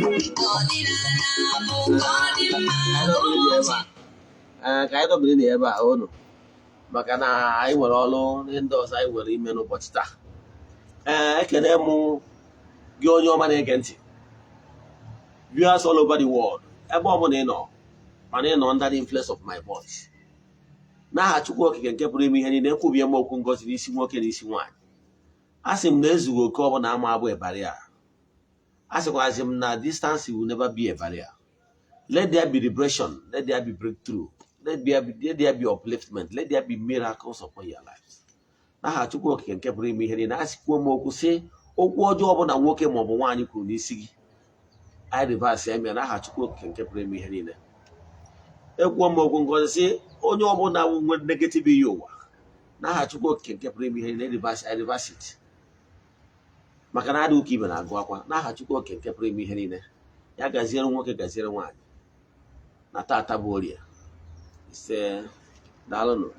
Ọdịnala bụ ka ọ dị mma. Anyị nọbiri ebe a. Ee, ka anyị nọbiri na ebe a unu, maka na anyị nwere ọrụ ihe ndị ọzọ anyị nwere ime n'ụbọchị taa. Ee, ekene m gị, onye ọma na-ege ntị, viewers all over the world, ebe ọ bụla ị nọ, mana ị nọ under the influence of my voice. N'aha Chukwu Okike nke pụrụ ime ihe niile, ekwubie m okwu ngozi n'isi nwoke na isi nwaanyị. A sị m na ezughị oke ọbụla ama abụ barrier. A sịkwazị m na distance will never be a barrier. Let there be liberation, let there be breakthrough, let there be upliftment, let there be miracles upon your lives. N'aha Chukwu Okike nke pụrụ ime ihe niile, a sịkwuo m okwu sị, okwu ọjọọ ọbụla nwoke maọbụ nwaanyị kwuru n'isi gị, anyị reverse ya eme n'aha Chukwu Okike nke pụrụ ime ihe niile. Ekwuo m okwu ngozi sị, onye ọbụla nwere negative iyi ụwa, n'aha Chukwu Okike nke pụrụ ime ihe niile, reverse, I reverse it, maka na adị ụka ibe na-agụ akwa. N'aha Chukwu Okike nke pụrụ ime ihe niile, ya gaziere nwoke, gaziere nwaanyị na tata bụ Orie. Ise, daalụnụ.